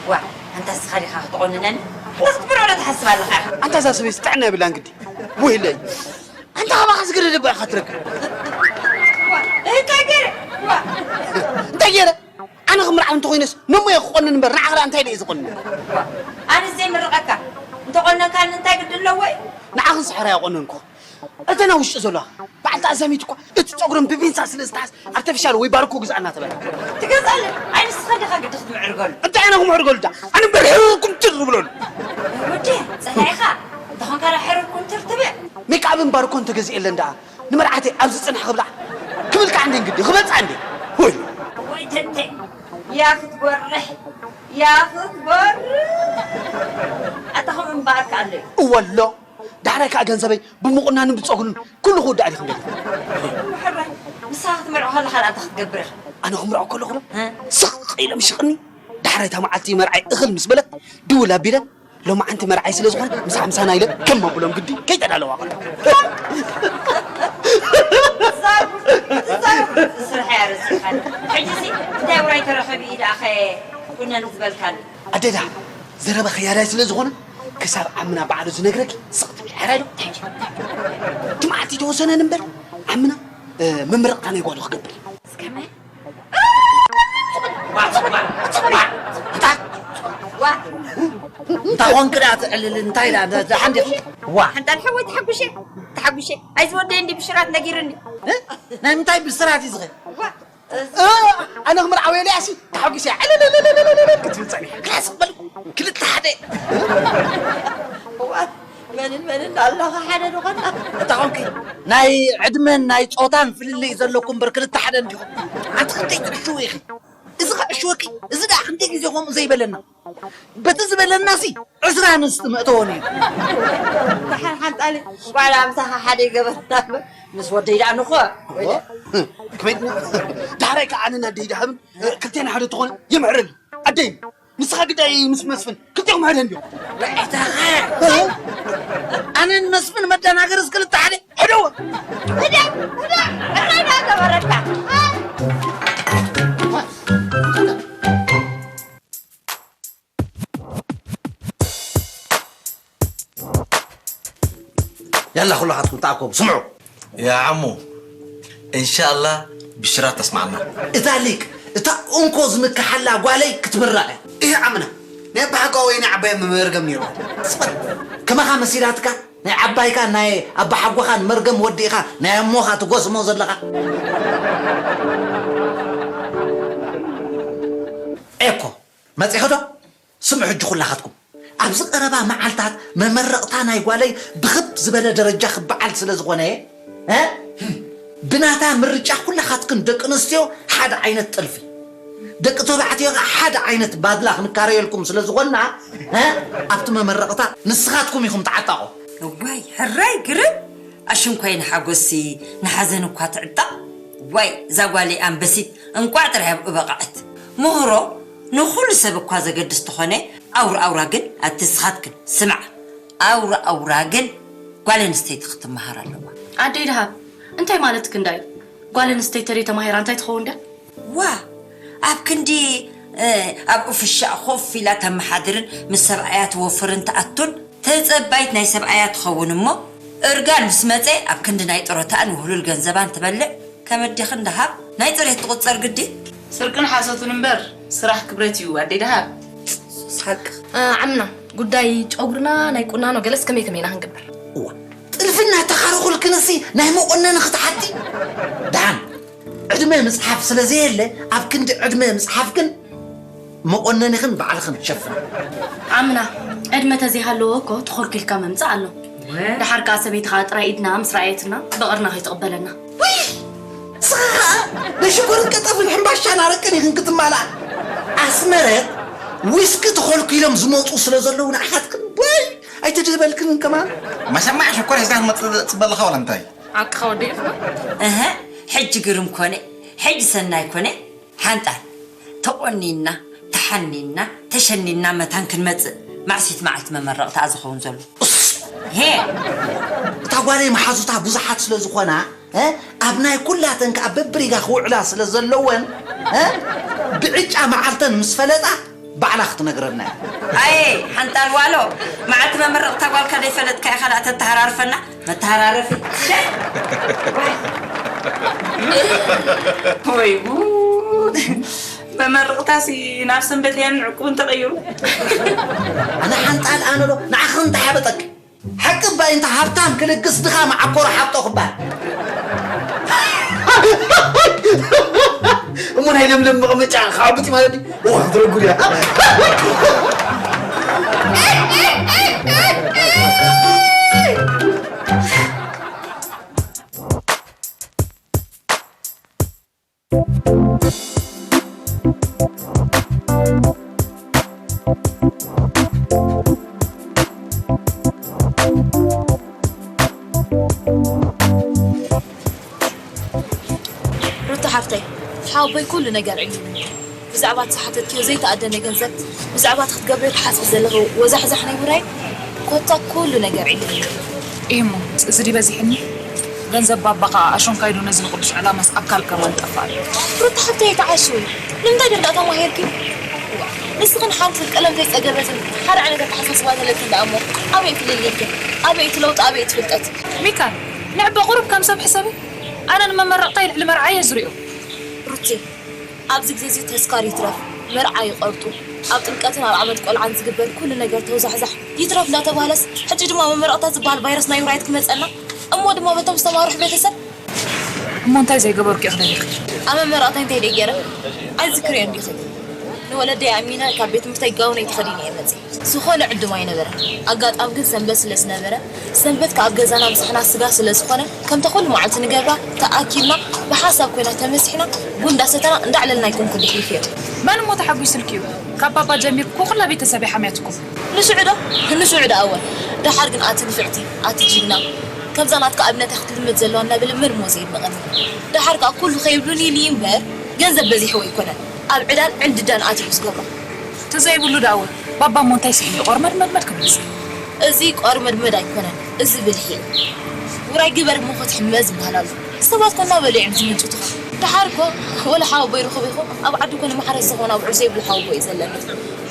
ዋ ኣንታ ስኻ ዲኻ ክትቆንነኒ? ክትምርዖ ዶ ትሓስብ ኣለኻ? ኣንታ እዛ ሰበይሲ ጥዕና የብላን ግዲ። ወይለይ ኣንታ ካባኻ ዝገደደ እባ ኢኻ ትረክብ። ዋ እንታይ ገይረ? ዋ እንታይ ገይረ? ኣነ ክምርዓው እንተኾይነስ ነሞየ ክቆንን እምበር ንዓኻ ደኣ እንታይ ደየ ዝቆንን? ኣነ ዘይምርቐካ እንተቆነንካኒ እንታይ ግዲ ኣለዎ እዩ? ንዓኽን ስሕር ኣይቆነንኩ። እተን ኣብ ውሽጢ ዘለዋ በዓልቲ ኣዛሚት እኳ እቲ ጸጉረን ብቢንሳ ስለ ዝተሓዝ ኣርተፊሻል ወይ ባርኮ ግዝኣና ተባሂሉ። ትገዝኣለን ኣይ ንስኻ ዲኻ ግዲ ክትምዕርገሉ? እንታይ ኣነ ክምዕርገሉ ዳ? ኣነ እምበር ሕርር ኩምትር ዝብለሉ። ወዲ ጸላኢኻ እንተኾንካ ዳ ሕርር ኩምትር ትብል? ሜክኣፕን ባርኮን ተገዚኤለን ደኣ ንመርዓተይ ኣብዚ ጽንሕ ክብላ ክብል ከዓ እንደ እንግዲ ክበልጻ እንደ ወይ ወይ ተተ ያ ክትጎርሕ ያ ክትጎርሕ ኣታ ከም እምበኣርካ ኣሎ እዩ እወሎ ዳሕራይ ከዓ ገንዘበይ ብምቑናንን ብፀጉርን ኩሉ ክውዳእ ዲኹም ዶ ምሕራይ ንስኻ ክትምርዖ ከለኻ ደኣ እንታይ ክትገብር ኢኻ ኣነ ክምርዖ ከለኹ ዶ እ? ስቕ ኢለ ምሽቕኒ ዳሕራይ እታ መዓልቲ መርዓይ እኽል ምስ በለት ድውል ኣቢለ ሎማዓንቲ መርዓይ ስለ ዝኾነ ምሳ ምሳና ኢለ ከም መብሎም ግዲ ከይተዳለዋ ከሎ ስራሕ እያ ረሲኻኒ። ሕጂሲ እንታይ ውራይ ተረኸቢ እዩ ደኣ ኸ ኩነን ዝበልካኒ? ኣደዳ ዘረባ ኽያዳይ ስለ ዝኾነ ክሳብ ዓምና ባዕሉ ዝነግረኪ ስቕ ትብል። ሕራይ ዶ? እቲ መዓልቲ ተወሰነ እምበር ዓምና፣ እ፣ መመረቕታ ናይ ጓሉ ክገብር እዩ። እንታይ ኾንክ ደኣ ትዕልል? እንታይ ኢላ? ደሓን ዲኺ? ዋ። ሓንጣል ሓወይ ተሓጉሸ፣ ተሓጉሸ። ኣይዝወደይ እንዲ ብሽራት ነጊርኒ። እ? ናይ ምንታይ ብስራት እዩ ዝኸ? ዋ። እ፣ ኣነ ክምርዓው ኢለ ያሲ ተሓጒሰ ዕልልልልልልል ክትብል ጸኒሐ። ክላስ በሉ ክልተ ሓደ። ዋ፣ መንን መንን ኣለኻ ሓደ ዝኾና? እታ ኾንኪ ናይ ዕድመን ናይ ጾታን ፍልልይ ዘለኩም እምበር ክልተ ሓደ እንዲኹም። ኣንቲ ክንደይ ትዕሽው ኢኺ? እዚ ክዕሽወኪ፣ እዚ ደኣ ክንደይ ግዜ ከምኡ ዘይበለና? በቲ ዝበለናሲ ዕስራ ኣንስቲ መእተወን እዩ። ደሓን ሓንጣሊ ጓል ኣምሳኻ ሓደ ይገበርና እምበር ምስ ወደይ ደኣ ንኾ። ከመይ ድና? ዳሕራይ ከኣ ኣነን ኣደይ ደሃብን ክልቴና ሓደ ተኾነ ይምዕረል። ኣደይ ንስኻ ግዳይ ምስ መስፍን ክልቴኹም ሓደ እንዲኹም። ብዕታኻ ኣነን መስፍን መደናገር እስክልተ ሓደ ሕደዎ። ህደ ህደ ሕራይ ዳ ገበረካ። ያላ ኩላኻትኩም ተኣከቡ ስምዑ። ያ ዓሙ እንሻላ ብሽራት ተስማዕና። እታ ሊቅ እታ እንኮ ዝምክሓላ ጓለይ ክትምረቕ እያ። እህ ዓምና ናይ ኣባሓጓ ወይ ናይ ዓባይ መመርገም ነይሩ። ጽፈት ከማኻ መሲላትካ ናይ ዓባይካ ናይ ኣባሓጓኻን መርገም ወዲእኻ ናይ ኣሞኻ ትጎስሞ ዘለኻ ኤኮ መጺኺ ዶ? ስምዑ ሕጂ ኩላኻትኩም፣ ኣብዚ ቀረባ መዓልታት መመረቕታ ናይ ጓለይ ብኽብ ዝበለ ደረጃ ክበዓል ስለ ዝኾነ፣ እ? ብናታ ምርጫ ኩላኻትክን ደቂ ኣንስትዮ ሓደ ዓይነት ጥልፊ፣ ደቂ ተባዕትዮ ኸዓ ሓደ ዓይነት ባድላ ክንካረየልኩም ስለ ዝኾንና፣ እ? ኣብቲ መመረቕታ ንስኻትኩም ኢኹም ተዓጣቑ። እዋይ ሕራይ ግርም ኣሽንኳይ ንሓጎስሲ ንሓዘን እኳ ትዕጣቕ። ዋይ እዛ ጓለይ ኣንበሲት እንቋዕ ጥራይ ኣብኡ በቐዐት። ምህሮ ንኹሉ ሰብ እኳ ዘገድስ ተኾነ ኣውራ ኣውራ ግን ኣቲ ንስኻትክን ስምዓ ኣውራ ኣውራ ግን ጓል ኣንስተይቲ ክትመሃር ኣለዋ። ኣደይ ደሃብ እንታይ ማለትኪ እንዳ እዩ? ጓል ኣንስተይቲ ተደይ ተማሂራ እንታይ ትኸውን ድያ? ዋ ኣብ ክንዲ ኣብ ኡፍሻ ኮፍ ኢላ ተመሓድርን ምስ ሰብኣያ ትወፍርን ትኣቱን ተጸባይት ናይ ሰብኣያ ትኸውን እሞ እርጋን ምስ መጸ ኣብ ክንዲ ናይ ጥሮታኣን ውህሉል ገንዘባን ትበልዕ ከም ኣዴኽን ደሃብ ናይ ጽሬት ትቑጸር ግዲ። ስርቅን ሓሶትን እምበር ስራሕ ክብረት እዩ ኣደይ ደሃብ። ሓቂ። ዓምና ጉዳይ ጨጉርና ናይ ቁናኖ ገለስ ከመይ ከመይ ኢና ክንገብር? እዋ ጥልፊ እናተኻረኹልክንሲ ናይ መቆነኒ ክትሓቲ ደሓን ዕድመ ምፅሓፍ ስለ ዘየለ ኣብ ክንዲ ዕድመ ምፅሓፍ ግን መቆነኒኽን ባዕልኽን ትሸፍና። ዓምና ዕድመ ተዘይሃለዎ እኮ ተኾልኪልካ መምፅእ ኣሎ። ደሓር ከዓ ሰበይትኻ ጥራይ ኢድና ምስ ረኣየትና ብቕርና ከይትቕበለና። ውይ ንስኻ ኸዓ ናይ ሽኮርን ቀጠፍን ሕምባሻን ኣረቅን ኢኽን ክትማልኣ። ኣስመረት ዊስኪ ተኾልኪሎም ዝመፁ ስለ ዘለዉ ንዓኻትክን ወይ ኣይተድህበልክንን ከማን። መሸማዕ ሽኮር ሒዝካ ክትመፅእ ትፅበ ኣለኻ ዋላ እንታይ? ሓቅኻ ወዲ ኤፍና። እህ ሕጂ ግርም ኮነ ሕጂ ሰናይ ኮነ ሓንጣል ተቖኒና ተሓኒና ተሸኒና መታን ክንመጽእ ማዕሲት መዓልቲ መመረቕታ ዝኸውን ዘሎ። ሄ እታ ጓለይ መሓዙታ ብዙሓት ስለ ዝኾና እ ኣብ ናይ ኩላተን ከኣ በብሪጋ ክውዕላ ስለ ዘለወን እ ብዕጫ መዓልተን ምስ ፈለጣ ባዕላ ክትነግረና እያ። ኣየ ሓንጣል ዋሎ መዓልቲ መመረቕታ ጓልካ ደይፈለጥካ ኢኻ ደኣ ተተሃራርፈና መተሃራረፊ። ሸ! ወይ ጉድ! መመረቕታሲ ናብ ሰንበትያን ዕቁብን ተቐይሩ። ኣነ ሓንጣል ኣነ ዶ ንዓኺ እንታይ ሓበጠኪ? ሓቂ እባ እንተ ሃብታም ክልግስ ድኻ መዓኮሮ ሓብጦ ክበሃል። እሞ ናይ ለምለም መቐመጫ ክዓብጥ እዩ ማለት ድዩ? እዋ ክትረጉድ እያ። ሩታ ሓፍተይ፣ ሓወቦይ ኩሉ ነገር ዕጊቡ። ብዛዕባ እቲ ዝሓተትክዮ ዘይተኣደነ ገንዘብ፣ ብዛዕባ እቲ ክትገብርዮ ትሓስቢ ዘለኺ ወዛሕዛሕ ናይ ውራይ፣ ኮታ ኩሉ ነገር ዕጊቡ። ኢሂሞ፣ እዚ ድዩ በዚሕኒ? ገንዘብ ባባ ኸኣ ኣሾንካይዶ ነዚ ንቕዱስ ዕላማስ ኣብ ካልእ ከማን ጠፍኣሉ። ሩታ ሓፍተይ ኣይትዓሽዊ። ንምንታይ ድርዳ ተማሂርኪ? ንስኽን ሓንቲ ቀለም ዘይጸገበትን ሓደ ዓይነት ኣተሓሳስባ ዘለክን ደኣ እሞ ኣበይ እቲ ልልይክን? ኣበይ እቲ ለውጢ? ኣበይ እቲ ፍልጠት? ሚካል፣ ንዕበ ቁሩብ ከም ሰብ ሕሰቢ። ኣነ ንመመረቕታይ ልዕሊ መርዓየ ዝሪኦ። ሩቲ፣ ኣብዚ ግዜ እዚ ተስካር ይትረፍ መርዓ ይቐርጡ፣ ኣብ ጥምቀትን ኣብ ዓመት ቆልዓን ዝግበር ኩሉ ነገር ተውዛሕዛሕ ይትረፍ እንዳተባህለስ፣ ሕጂ ድማ መመረቕታ ዝበሃል ቫይረስ ናይ ውራየት ክመጸና፣ እሞ ድማ በቶም ዝተማርሑ ቤተሰብ። እሞ እንታይ ዘይገበርኩ ኢኺ ደሊኺ? ኣብ መመረቕታ እንታይ ደይ ገይረ? ኣይዝክርዮን ዲኺ? ንወለደይ ኣሚነ ካብ ቤት ትምህርተይ ጋውነይ ተኸዲነ እየ መጺእ። ዝኾነ ዕድም ኣይነበረን። ኣጋጣሚ ግን ሰንበት ስለ ዝነበረ፣ ሰንበት ከኣ ኣብ ገዛና ምሳሕና ስጋ ስለ ዝኾነ፣ ከምታ ኩሉ መዓልቲ ንገብራ፣ ተኣኪብና ብሓሳብ ኮይና ተመሲሕና፣ ቡን እንዳሰተና እንዳዕለልና ኣይኮንኩን ደሕሊፍዮ። መን እሞ ተሓጒስልኪ እዩ? ካብ ባባ ጀሚርኩ ኩላ ቤተሰበይ ሓምያትኩም። ንስዑ ዶ? ንስዑ ደኣ እወ። ደሓር ግን ኣቲ ንፍዕቲ፣ ኣቲ ጅግና፣ ከምዛ ናትካ ኣብነታ ክትልምድ ዘለዋ እናበለ መን እሞ ዘየድንቐኒ? ደሓር ከኣ ኩሉ ከይብሉኒ ኢሉ እዩ እምበር፣ ገንዘብ በዚሕዎ ኣይኮነን። ኣብ ዕዳን ዕንድዳን ኣትዩ እዩ ዝገብሮ። ተዘይብሉ ደኣ እወ። ባባ እሞ እንታይ ስኢኑ እዩ ቆርመድመድመድ ክብልስ? እዚ ቆርመድመድ ኣይኮነን፣ እዚ ብልሒ እዩ። ውራይ ግበር እሞ ክትሕመ ዝበሃል ኣሎ። ሰባት ኮ እናበሉ እዮም ዝምንጭቱኻ። ደሓር እኮ ወላ ሓወቦይ ርኹብ ኢኹ፣ ኣብ ዓዲ ኮነ ማሕረስ ዝኾነ ኣብዑር ዘይብሉ ሓወቦይ እዩ ዘለኒ።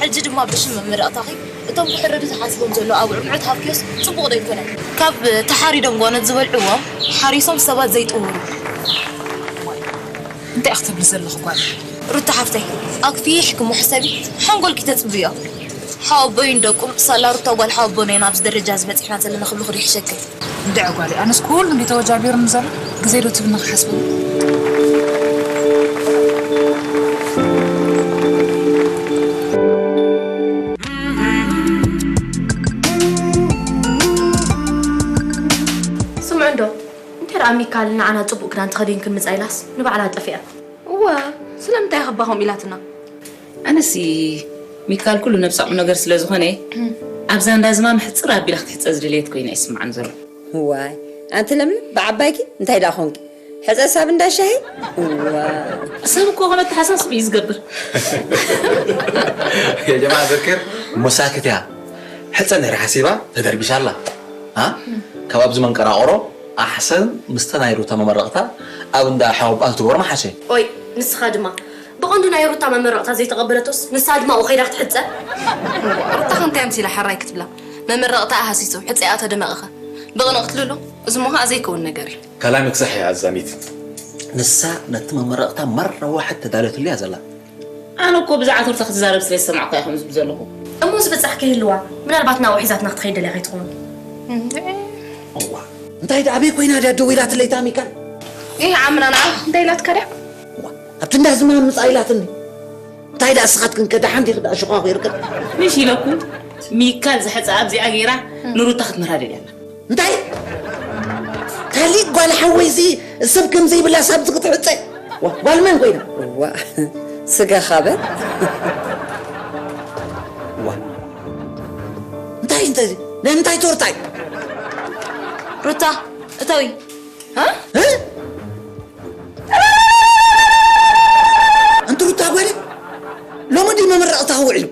ሕጂ ድማ ብሽም መመረቕታኺ እቶም ክሕረዱ ተሓሲቦም ዘለዉ ኣብዑር ምዕት ሃብክዮስ ጽቡቕ ዶ ኣይኮነን? ካብ ተሓሪዶም ጓኖት ዝበልዕዎም ሓሪሶም ሰባት ዘይጥውሩ። እንታይ ኢኺ ትብሊ ዘለኺ ጓል? ሩታ ሓፍተይ፣ ኣክፊሕኪ እሞ ሕሰቢ፣ ሓንጎልኪ ተጽብዮ። ሓወቦይን ደቁን ሳላ ሩታ ጓል ሓወቦና ኢና ኣብዚ ደረጃ እዚ በጺሕና ዘለና ክብልኺ ዶ ይሕሸኪ? እንድዒ ጓለይ፣ ኣነስ ኩሉ እንድዩ ተወጃቢሩኒ ዘሎ፣ ግዜ ዶ ትብኒ ክሓስበሉ? ስምዑ እንዶ፣ እንተ ደኣ ሚካል ንዓና ጽቡቕ ክዳን ተኸዲንክን ምጻ ኢላስ ንባዕላ ጠፊኣ። እወ፣ ስለምንታይ እያ ከባ ከምኡ ኢላትና? ኣነሲ ሚካል ኩሉ ነብሳ ቁም ነገር ስለ ዝኾነ፣ ኣብዛ እንዳ ዝማም ሕጽር ኣቢላ ክትሕጸ ዝደለየት ኮይና ይስምዓኒ ዘሎ። ዋይ፣ ኣንቲ ለምለም ብዓባይኪ እንታይ ደኣ ኾንኪ? ሕጸ ሳብ እንዳ ሻሂ? እዋ። ሰብ እኮ ከመተሓሳስብ እዩ ዝገብር። የጀማ ዘክር ሙሳክት እያ። ሕጸ ነይራ ሓሲባ ተደርቢሻ ኣላ። ኣ? ካብ ኣብዚ መንቀራቕሮ ኣሕሰን ምስተ ናይ ሩታ መመረቕታ ኣብ እንዳ ሓወብኣ ትገብሮ መሓሸ። ኦይ፣ ንስኻ ድማ ብቐንዱ ናይ ሩታ መመረቕታ ዘይተቐበለቶስ ንሳ ድማ ኣብኡ ከይዳ ክትሕጸ? ሩታ ከ እንታይ ኣምሲላ ሕራይ ክትብላ? መመረቕታ ኣሃሲሱ ሕጸኣ ተደመቐኸ ብቕንቕ ክትልሎ? እዚ እሞ ኸኣ ዘይከውን ነገር እዩ። ከላም ክሳሕ እያ ኣዛሚት። ንሳ ነቲ መመረቕታ መረዋሕድ ተዳልየትሉ እያ ዘላ። ኣነ እኮ ብዛዕባ ሩታ ክትዛረብ ስለ ዝሰማዕኩ እየ ከምዚ ዝብል ዘለኹ። እሞ ዝብጻሕ ከይህልዋ ምናልባት ናብኡ ሒዛትና ክትኸይድ ደልያ ከይትኸውን? እንድዒ። እዋ፣ እንታይ ደኣ ኣበይ ኮይና ድያ ደው ኢላትለይ እታ ሚካል? ኢህ ዓምና ንዓ እንታይ ኢላትካ ድያ? እዋ፣ ኣብቲ እንዳ ዝማም ምጻእ ኢላትኒ። እንታይ ደኣ እስኻትክን ከ ደሓን ዲኺ ደኣ ሽኳኹ ይርከብ? ምሽ ኢለኩም ሚካል ዝሕጻ ኣብዚኣ ገይራ ንሩታ ክትምህራ ደልያ ኣላ። እንታይ? ታሊቅ ጓል ሓወይ እዚ ሰብ ከም ዘይብላ ሳብቲ ክትሕጸ? ዋ፣ ጓል መን ኮይና? ዋ፣ ስጋኻ በል። ዋ። እንታይ፣ እንታይ፣ ናይ ምንታይ ቶርታ እዩ? ሩታ፣ እተዊ። እ? እ? ኣንቲ ሩታ ጓለይ፣ ሎሚ ድዩ መመረቕታ ውዒሉ?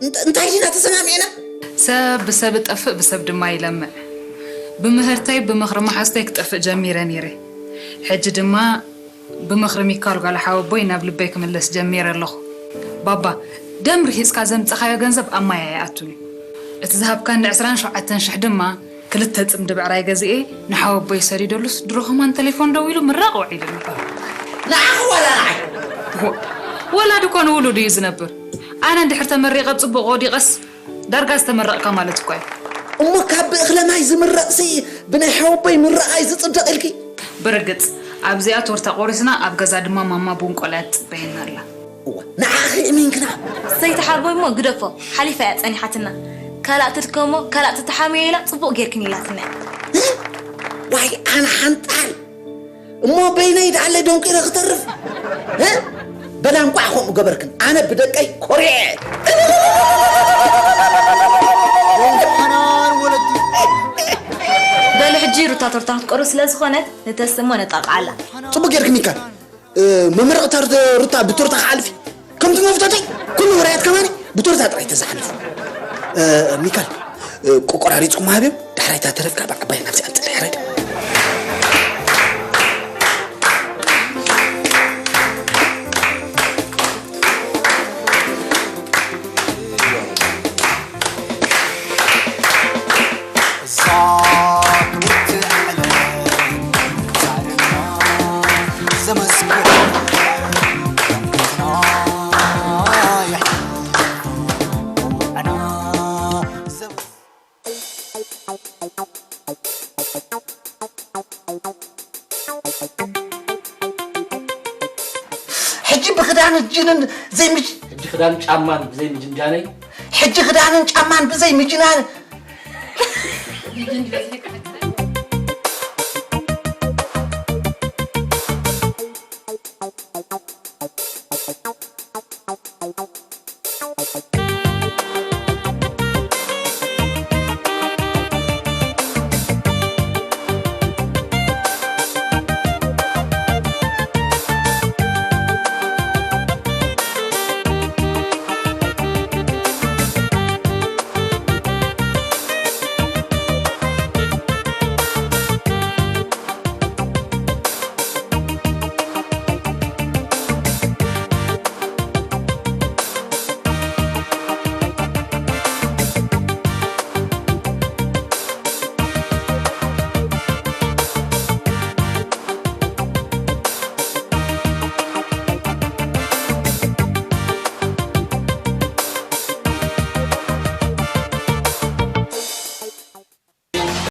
እንት-፣ እንታይ ዲና ተሰማሚዕና? ሰብ ብሰብ እጠፍእ፣ ብሰብ ድማ ይለምዕ። ብምህርተይ፣ ብምኽሪ መሓዝተይ ክጠፍእ ጀሚረ ነይረ። ሕጂ ድማ ብምኽሪ ሚካል ጓል ሓወቦይ ናብ ልበይ ክምለስ ጀሚረ ኣለኹ። ባባ፣ ደም ርሂጽካ ዘምጻኻዮ ገንዘብ ኣብ ማይ ኣይኣቱን እዩ። እቲ ዝሃብካኒ ዕስራን ሸውዓተን ሽሕ ድማ ክልተ ጽምዲ ብዕራይ ገዚኤ ንሓወቦይ ሰዲደሉስ ድሮ ከማን ተሌፎን ደዊሉ ምራቕ ውዒሉ ነይሩ። ንዓኺ ዋላ ንዓይ? ወ-፣ ወላዲ እኮ ንውሉዱ እዩ ዝነብር። ኣነ እንድሕር ተመሪቐ ጽቡቕ ወዲቐስ ዳርጋ ዝተመረቕካ ማለት እኮ እዩ። እሞ ካብ ብእኽለ ማይ ዝምረቕሲ ብናይ ሓወቦይ ምረቓ እዩ ዝጽደቕ ኢልኪ? ብርግጽ ኣብዚኣ ቶርታ ቆሪስና ኣብ ገዛ ድማ ማማ ቡን ቆልያ ትጽበየና ኣላ። እዋ፣ ንዓኺ እሚንክና። ሰይቲ ሓቦይ እሞ ግደፎ፣ ሓሊፋ እያ ጸኒሓትና። ካልኣ ትድከሞ፣ ካልኣ ትተሓምዮ ኢላ ጽቡቕ ጌርክን ኢላትና እያ። እ? ዋይ፣ ኣነ ሓንጣል። እሞ በይነይ ደኣለ ደንቂረ ክተርፍ? እ? በላ እንቋዕ ከምኡ ገበርክን። ኣነ ብደቀይ ኮሪዐ። ሓናን ወለዲ። በሉ ሕጂ ሩታ ቶርታ ክትቆርስ ስለ ዝኾነት ንተስሞ ነጣቕዓላ። ጽቡቕ ጌርክን ሚካል። እ፣ መመረቕታ ሩታ፣ ሩታ ብቶርታ ክሓልፍ እዩ። ከምቲ መፍተተይ፣ ኩሉ ውራያት ከማኒ ብቶርታ ጥራይ ተዝሓልፉ። እ፣ ሚካል፣ እ፣ ቆቆራሪጽኩም ሃብዮም፣ ዳሕራይ እታ ተረፍካ ብዓባይ ናብዚ ኣንጽር ሕረድ። ሕጂ ብኽዳን ጅንን ዘይምጅ ሕጂ ክዳን ጫማን ብዘይ ምጅንጃነይ ሕጂ ክዳንን ጫማን ብዘይ ምጅናን ጅን በዝሒ